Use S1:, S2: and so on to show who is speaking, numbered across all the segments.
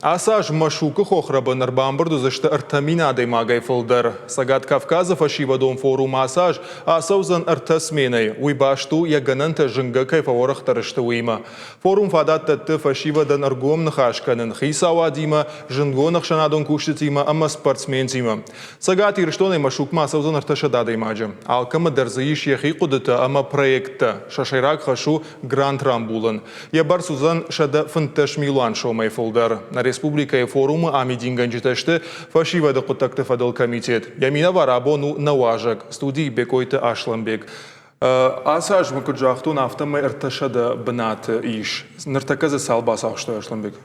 S1: Ацы аз Машукы хохрӕбын ӕрбамбырд уыдзысты 3000 адӕймагӕй фылдӕр. Цӕгат Кавказы фӕсивӕдон форум ацы аз ацӕудзӕн ӕртӕ сменӕйы. Уый баст у, йӕ гӕнӕнтӕ зынгӕ кӕй фӕуӕрӕхдӕр сты, уыимӕ. Форум фадат дӕтты фӕсивӕдӕн ӕргом ныхас кӕнын хицауадимӕ, зындгонд ӕхсӕнадон кусджытимӕ ӕмӕ спортсментимӕ. Цӕгат Ирыстонӕй Машукмӕ ацӕудзӕн 300 адӕймаджы. Алкӕмӕ дӕр дзы ис йӕхи хъуыдытӕ ӕмӕ проекттӕ. Сӕ сӕйраг хӕс у грант рамбулын. Йӕ бӕрц уыдзӕн 115 милуан сомӕй фылдӕр. Нӕ республикӕйы форумы амидингӕнджытӕ сты фӕсивӕды хъуыддӕгты фӕдыл комитет. Йӕ минӕвар абон у нӕ уазӕг, студийы Бекъойты Аслӕнбег. Ацы аз мын куыд загътон, афтӕмӕй 300 бынаты ис. Ныртӕккӕ дзы цал бацахстой, Аслӕнбег?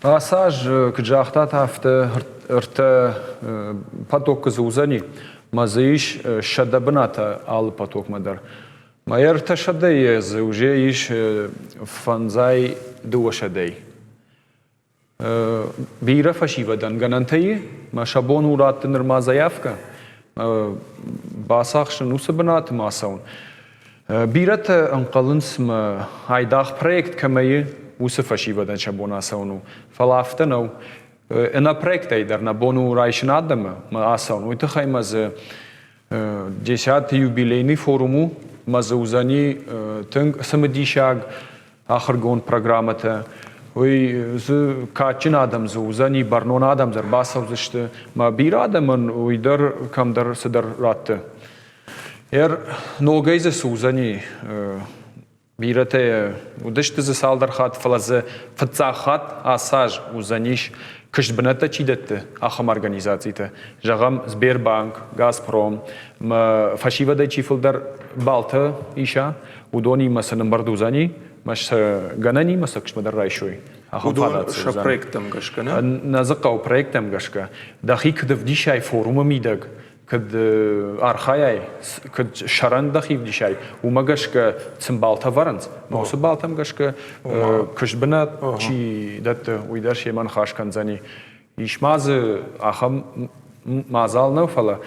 S2: Ацы аз, куыд загътат, афтӕ ӕртӕ потокы дзы уыдзӕни, мӕ дзы ис 100 бынаты алы потокмӕ дӕр. Мӕ ӕртӕсӕдӕйы дзы уже ис фӕндзай дыууӕсӕдӕй. Бирӕ фӕсивӕдӕн гӕнӕнтӕ и, мӕ сӕ бон у раттын нырма заявкӕ, бацахсын уыцы бынаты ма цӕуын. Бирӕтӕ ӕнхъӕлынц мӕ айдагъ проект кӕмӕ и, уыцы фӕсивӕдӕн сӕ бон ацӕуын у. Фӕлӕ афтӕ нӕу. Ӕнӕ проектӕй дӕр нӕ бон у райсын адӕмы мӕ ацӕуын. Уый тыххӕй мӕ дзы Десятый юбилейный форум у, мӕ дзы уыдзӕни тынг цымыдисаг ахуыргонд программӕтӕ. Уый дзы кадджын адӕм дзы уыдзӕни, бӕрнон адӕм дзы ӕрбацӕудзысты. Мӕ бирӕ адӕмӕн уый дӕр кӕмдӕр цыдӕр ратты. Ӕр ногӕй дзы цы уыдзӕни, Бирӕтӕ уыдысты дзы цалдӕр хатт, фӕлӕ дзы фыццаг хатт ацы аз уыдзӕнис, куыст бынӕттӕ чи дӕтты, ахӕм организацитӕ. Зӕгъӕм, Сбербанк, Газпром, мӕ фӕсивӕдӕй чи фылдӕр балтӕ иса, уыдонимӕ сын ӕмбырд уыдзӕни, мӕ сӕ гӕнӕнимӕ сӕ куыстмӕ дӕр райсой. Ахӕм
S1: фадат сӕ проекттӕм гӕсгӕ, нӕ?
S2: Нӕ дзы хъӕуы проекттӕм гӕсгӕ. Дӕхи куыд ӕвдисай форумы мидӕг, куыд архайай, куыд сӕрӕн дӕхи вдисай, уымӕ гӕсгӕ сын балтӕ вӕрынц. Но уыцы балтӕм гӕсгӕ куыст бынат чи дӕтты, уый дӕр семӕ ныхас кӕндзӕни. Ис ма дзы ахӕм мадзал нӕу, фӕлӕ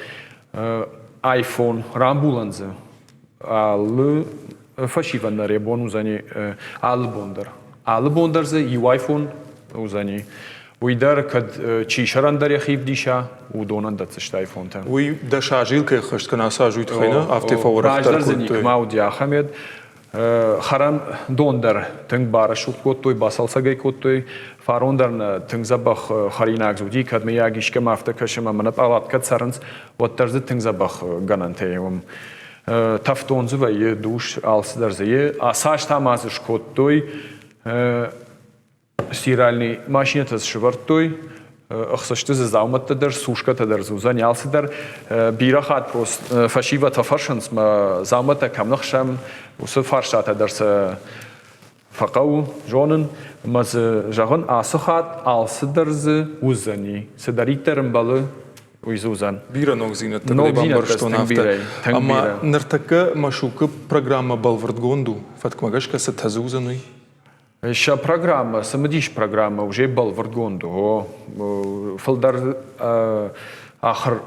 S2: iPhone рамбулӕн дзы алы фӕсивӕн дӕр йӕ бон уыдзӕни алы бон дӕр. Алы бон дӕр дзы иу iPhone уыдзӕни. Уый дӕр кӕд чи сӕрӕндӕр йӕхи вдиса, уыдонӕн дӕтдзысты айфонтӕ.
S1: Уый дӕ сажил кӕй ххӕст кӕна, ацы аз уый тыххӕй нӕ афтӕ фӕуӕрӕхдӕр
S2: Раздӕр дзы никуыма уыди ахӕм йед. Хӕрӕн дон дӕр тынг барӕсугъд кодтой, бацалцӕг ӕй кодтой. Фарон дӕр нӕ тынг дзӕбӕх хӕринаг дзы уыди, кӕд мыййаг искӕмӕ афтӕ кӕсы ӕмӕ мӕнӕ пъалаткӕ цӕрынц, уӕддӕр дзы тынг дзӕбӕх гӕнӕнтӕ и уым. Тӕфдон дзы вӕййы, душ, алцыдӕр дзы и. Ацы аз та ма дзы скодтой стиральный машинӕтӕ дзы сӕвӕрдтой, ӕхсӕсты дзы дзаумӕттӕ дӕр, сушкӕтӕ дӕр дзы уыдзӕни алцыдӕр. Бирӕ хатт просто фӕсивӕд фӕфӕрсынц, мӕ дзаумӕттӕ кӕм ныхсӕм, уыцы фарстатӕ дӕр сӕ фӕхъӕуы зонын. Ӕмӕ дзы зӕгъын, ацы хатт алцыдӕр дзы уыдзӕни, цыдӕриддӕр ӕмбӕлы, уый дзы уыдзӕн.
S1: Бирӕ ногдзинӕдтӕ кӕй бамбӕрстон, афтӕ. Ӕмӕ ныртӕккӕ Машукы программӕ бӕлвырдгонд у, фӕткмӕ гӕсгӕ цы тӕдзы уыдзӕн, уый?
S2: Сӕ программӕ, цымыдис программӕ уже бӕлвырдгонд у. Фылдӕр ахуыр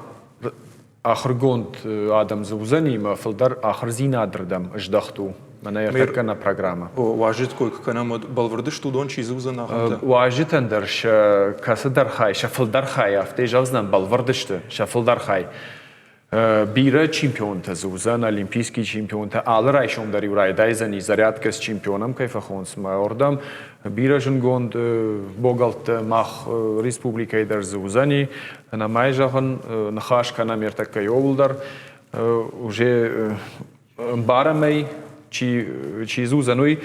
S2: ахуыргонд адӕм дзы уыдзӕни ӕмӕ фылдӕр ахуырдзинадырдӕм здӕхт у. Мӕнӕ ӕртӕккӕ нӕ программӕ.
S1: Уазджыты кой куы кӕнӕм, уӕд бӕлвырд сты уыдон, чи дзы уыдзӕн ахӕмтӕ?
S2: Уазджытӕн дӕр сӕ кӕцыдӕр хай, сӕ фылдӕр хай, афтӕ зӕгъдзынӕн, бӕлвырд сты, сӕ фылдӕр хай. Бирӕ чемпионтӕ дзы уыдзӕн, олимпийский чемпионтӕ. Алы райсом дӕр-иу райдайдзӕни зарядкӕ с чемпионом кӕй фӕхонынц, мӕ уырдӕм. Бирӕ зындгонд богӕлттӕ мах республикӕйы дӕр дзы уыдзӕни. Ӕнӕмӕй зӕгъын, ныхас кӕнӕм ӕртӕккӕ иууыл дӕр. Уже ӕмбарӕм ӕй, чи, чи дзы уыдзӕн, уый.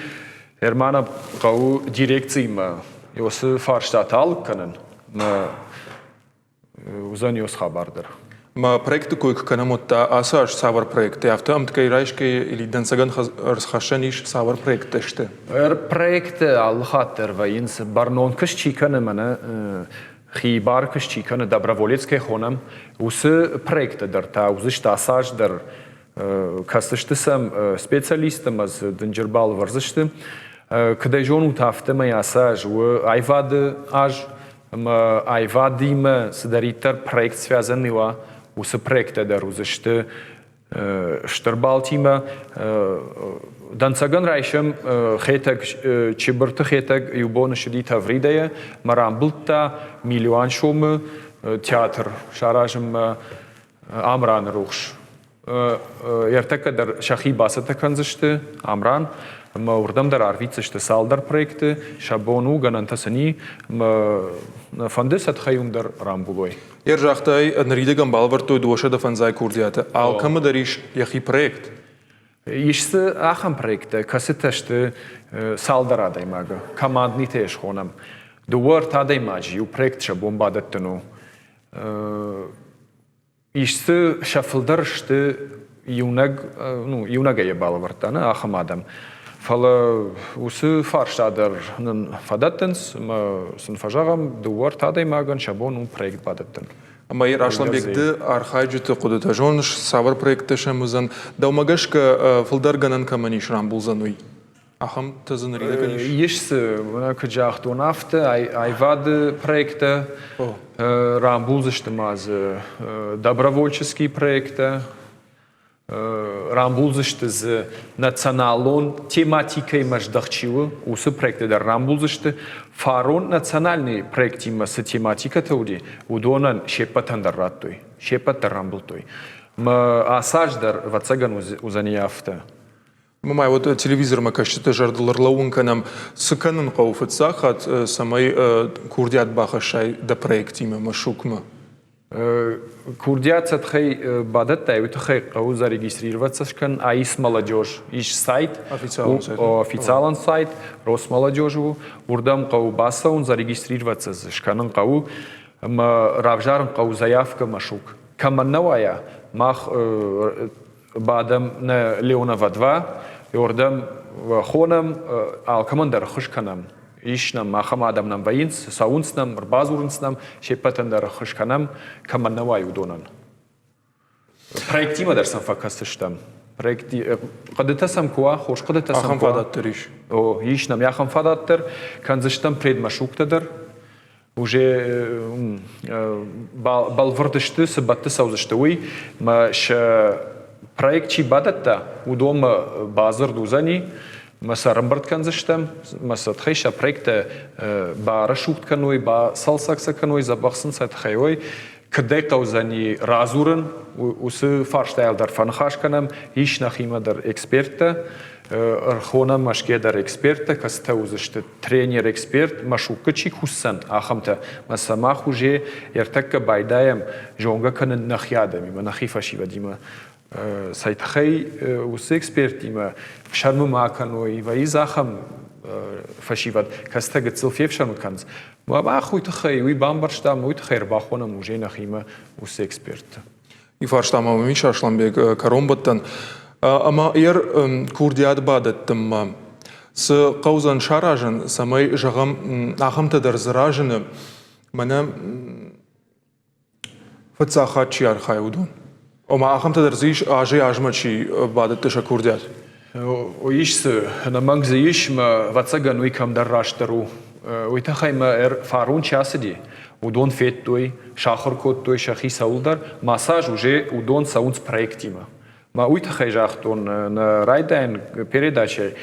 S2: Эрмана хъӕуы дирекциимӕ уыцы фарстатӕ алыг кӕнын. Мӕ уыдзӕн ёс хабар дӕр.
S1: Мӕ проекты кой куы кӕнӕм, уӕд та ацы аз цавӕр проекттӕ, афтӕ ӕмткӕй райсгӕ или дӕнцӕгӕн ӕрхӕссӕн ис, цавӕр проекттӕ сты?
S2: Проекттӕ алы хатт дӕр вӕййынц, бӕрнон куыст чи кӕны, мӕнӕ хибар куыст чи кӕны, доброволец кӕй хонӕм, уыцы проекттӕ дӕр та уыдзысты ацы аз дӕр кӕсдзысты сӕм специалисттӕ ӕмӕ дзы дынджыр бал ӕвӕрдзысты. Куыд ӕй зонут, афтӕмӕй ацы аз у аивады аз, ӕмӕ аивадимӕ цыдӕриддӕр проект связанный уа, уыцы проекттӕ дӕр уыдзысты стыр балтимӕ. Дӕнцӕгӕн райсӕм Хетӕг, Чыбырты Хетӕг иу бон ссыди Тавридӕйӕ мӕ рамбылдта милуан сомы театр саразынмӕ Амраны рухс. Ӕртӕккӕ дӕр сӕхи бацӕттӕ кӕндзысты Амран ӕмӕ уырдӕм дӕр арвитдзысты цалдӕр проекты, сӕ бон у, гӕнӕнтӕ сын и, ӕмӕ фӕнды сӕ тыххӕй уым дӕр рамбулой.
S1: Йе загътай, ныридӕгӕн балӕвӕрдтой 205 курдиаты. Алкӕмӕ дӕр ис йӕхи проект.
S2: Ис дзы ахӕм проекттӕ, кӕцытӕ сты цалдӕр адӕймагы, команднитӕ схонӕм. Дыууӕ-ӕртӕ адӕймаджы иу проект сӕ бон бадӕттын у. Ис дзы сӕ фылдӕр сты иунӕг, ну, иунӕгӕй йӕ балӕвӕрдта, нӕ, ахӕм адӕм. Фӕлӕ уыцы фарста дӕр нын фӕдӕттынц ӕмӕ сын фӕзӕгъӕм, дыууӕ-ӕртӕ адӕймагӕн сӕ бон у проект бадӕттын.
S1: Ӕмӕ Асланбег, ды архайджыты хъуыдытӕ зоныс, цавӕр проекттӕ сӕм уыдзӕн? Дӕумӕ гӕсгӕ фылдӕр гӕнӕн кӕмӕн ис рамбулдзӕн, уый? Ахӕмтӕ дзы ныридӕгӕн ис?
S2: Ис дзы, куыд загътон, афтӕ аивады проекттӕ, рамбулдзысты ма дзы добровольческий проекттӕ, рамбулдзысты дзы националон тематикӕимӕ здӕхт чи у, уыцы проекттӕ дӕр рамбулдзысты. Фарон национальный проектимӕ цы тематикӕтӕ уыди, уыдонӕн се ппӕтӕн дӕр радтой, се ппӕт дӕр рамбылдтой. Мӕ ацы аз дӕр, ӕвӕццӕгӕн, уыдзӕни афтӕ.
S1: Мамай, вот телевизормӕ кӕсджыты зӕрдыл ӕрлӕууын кӕнӕм, цы кӕнын хъӕуы фыццаг хатт, цӕмӕй курдиат бахӕссай дӕ проектимӕ Машукмӕ?
S2: Курдиат цӕтхӕй бадӕттай, уый тыххӕй хъӕуы зарегистрироваться скӕн АИС Молодежь. Ис сайт,
S1: официалон сайт,
S2: официалон сайт Росмолодежь у. Уырдӕм хъӕуы бацӕуын, зарегистрироваться скӕнын хъӕуы ӕмӕ равзарын хъӕуы заявкӕ Машук. Кӕмӕн нӕ уайа, мах бадӕм нӕ Леонова 2, уырдӕм хонӕм, алкӕмӕн дӕр ӕххуыс кӕнӕм. Ис нӕм, ахӕм адӕм нӕм вӕййынц, цӕуынц нӕм, ӕрбадзурынц нӕм, се ппӕтӕн дӕр ӕххуыс кӕнӕм, кӕмӕн нӕ уай, уыдонӕн. Проектимӕ дӕр сӕм фӕкӕсдзыстӕм. Проекти хъуыдытӕ сӕм куы уа, хорз хъуыдытӕ сӕм
S1: Ахӕм
S2: куы уа.
S1: фадат дӕр ис.
S2: О, ис нӕм ахӕм фадат дӕр. Кӕндзыстӕм предмашуктӕ дӕр. Уже бӕлвырд сты, цы бӕтты цӕудзысты, уый. Мӕ сӕ проект чи бадӕтта, уыдонмӕ бадзырд уыдзӕни, мӕ сӕ ӕрӕмбырд кӕндзыстӕм, мӕ сӕ тыххӕй сӕ проекттӕ барӕсугъд кӕной, бацалцӕг сӕ кӕной, дзӕбӕх сын сӕ тыххӕй уой. Кӕдӕй хъӕудзӕни радзурын, уыцы фарстайыл дӕр фӕныхас кӕнӕм. Ис нӕхимӕ дӕр эксперттӕ, ӕрхонӕм Мӕскуыйӕ дӕр эксперттӕ, кӕцытӕ уыдзысты тренер-эксперт, Машуккы чи кусдзӕн, ахӕмтӕ. Мӕ сӕ мах уже ӕртӕккӕ байдайӕм зонгӕ кӕнын нӕхи адӕмимӕ, нӕхи фӕсивӕдимӕ. Цӕй тыххӕй уыцы эксперттимӕ фсӕрмы ма кӕной, вӕййы ахӕм фӕсивӕд, кӕцытӕ гыццыл фефсӕрмы кӕнынц. Мах уый тыххӕй уый бамбӕрстам, уый тыххӕй ӕрбахонӕм уже нӕхимӕ уыцы экспертты.
S1: И фарста ма мӕм ис Асланбег кӕронбӕттӕн. Ӕмӕ ер курдиат бадӕттынмӕ цы хъӕудзӕн саразын, цӕмӕй, зӕгъӕм, ахӕмтӕ дӕр дзы разыны, мӕнӕ фыццаг хатт чи архайы, уыдон. Ома ахӕмтӕ дӕр дзы ис, азӕй-азмӕ чи бадӕтты сӕ курдиат.
S2: Ис дзы, ӕнӕмӕнг дзы ис, мӕ ӕвӕццӕгӕн уый кӕмдӕр растдӕр у. Уый тыххӕй мӕ фарон чи ацыди, уыдон федтой, сахуыр кодтой сӕхи цӕуылдӕр, массаж уже уыдон цӕуынц проектимӕ. Мӕ уый тыххӕй загътон нӕ райдайӕн передачӕйы,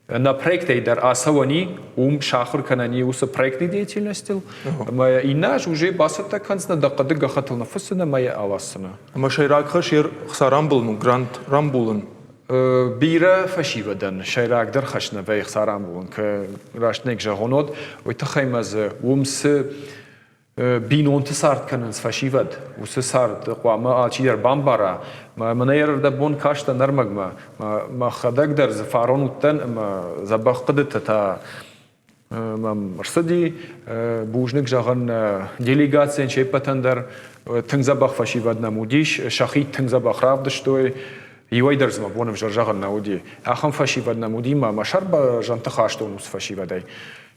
S2: нӕ проектӕй дӕр ацӕуӕн и, уым сахуыр кӕнӕн и уыцы проектной деятельностыл, ӕмӕ иннӕ аз уже бацӕттӕ кӕндзынӕ дӕ хъуыды гӕххӕттыл ныффыссынӕ ӕмӕ йӕ аласдзынӕ.
S1: Ӕмӕ сӕйраг хӕс йе хца рамбулын у, грант рамбулын.
S2: Бирӕ фӕсивӕдӕн сӕйрагдӕр хӕс нӕ вӕййы хца рамбулын, раст нӕ зӕгъон, уӕд уый тыххӕй ма дзы уым цы бинонты цард кӕнынц фӕсивӕд, уыцы цард хъуамӕ алчидӕр бамбара. Мӕнӕ ӕрдӕбон кастӕн ӕрмӕгмӕ, мӕхӕдӕг дӕр дзы фарон уыдтӕн ӕмӕ дзӕбӕх хъуыдытӕ та мӕм ӕрцыди. Бузныг зӕгъын делегацийӕн се ппӕтӕн дӕр. Тынг дзӕбӕх фӕсивӕд нӕм уыдис, сӕхи тынг дзӕбӕх равдыстой. Иуӕй дӕр дзы мӕ бон ӕвзӕр зӕгъын нӕ уыди. Ахӕм фӕсивӕд нӕм уыди, мӕ сӕрбӕрзӕндты хастон уыцы фӕсивӕдӕй.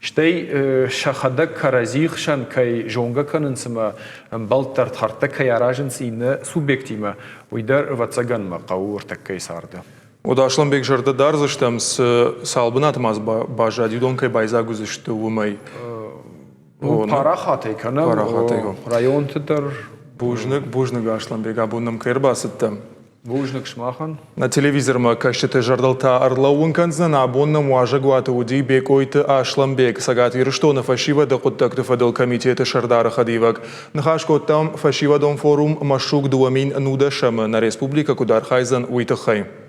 S2: Стӕй сӕхӕдӕг кӕрӕдзи хсӕн кӕй зонгӕ кӕнынц ӕмӕ ӕмбӕлттӕ ӕрдхӕрдтӕ кӕй аразынц иннӕ субъектимӕ, уый дӕр, ӕвӕццӕгӕн, мӕ хъӕуы ӕртӕккӕйы царды.
S1: Уӕд Асланбег зӕрдӕ дардзыстӕм, цы цал бынаты ма дзы баззади, уыдон кӕй байдзаг уыдзысты, уымӕй.
S2: Парахатӕй кӕнӕм, районты дӕр.
S1: Бузныг, бузныг, Асланбег, абон нӕм кӕй ӕрбацыдтӕ.
S2: Бузныг сымахӕн.
S1: Нӕ телевизормӕ кӕсджыты зӕрдыл та ӕрлӕууын кӕндзынӕн, абон нӕм уазӕгуаты уыди Бекъойты Аслӕнбег, Цӕгат Ирыстоны фӕсивӕды хъуыддӕгты фӕдыл комитеты сӕрдары хӕдивӕг. Ныхас кодтам, фӕсивӕдон форум Машук дыууӕ мин нудӕсӕм-ы нӕ республикӕ куыд архайдзӕн, уый тыххӕй.